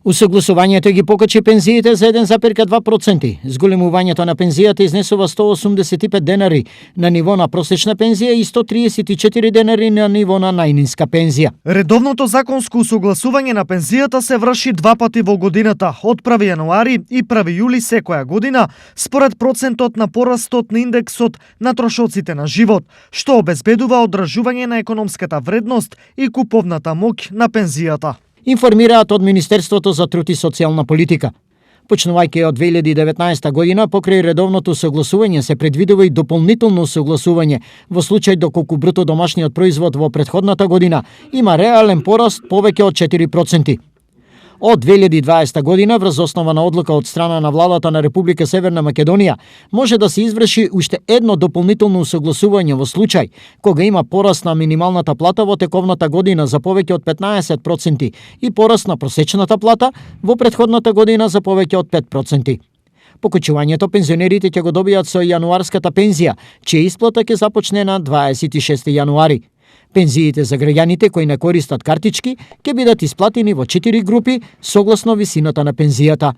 Усогласувањето ги покачи пензиите за 1,2%. Зголемувањето на пензијата изнесува 185 денари на ниво на просечна пензија и 134 денари на ниво на најниска пензија. Редовното законско усогласување на пензијата се врши два пати во годината, од 1 јануари и 1 јули секоја година, според процентот на порастот на индексот на трошоците на живот, што обезбедува одржување на економската вредност и куповната моќ на пензијата. Информираат од Министерството за труд и социјална политика. Почнувајќи од 2019 година, покрај редовното согласување се предвидува и дополнително согласување во случај доколку бруто домашниот производ во претходната година има реален пораст повеќе од 4%. Од 2020 година, врз основа на одлука од страна на владата на Република Северна Македонија, може да се изврши уште едно дополнително усогласување во случај кога има пораст на минималната плата во тековната година за повеќе од 15% и пораст на просечната плата во претходната година за повеќе од 5%. Покачувањето пензионерите ќе го добијат со јануарската пензија, чија исплата ќе започне на 26 јануари. Пензиите за граѓаните кои не користат картички ќе бидат исплатени во 4 групи согласно висината на пензијата.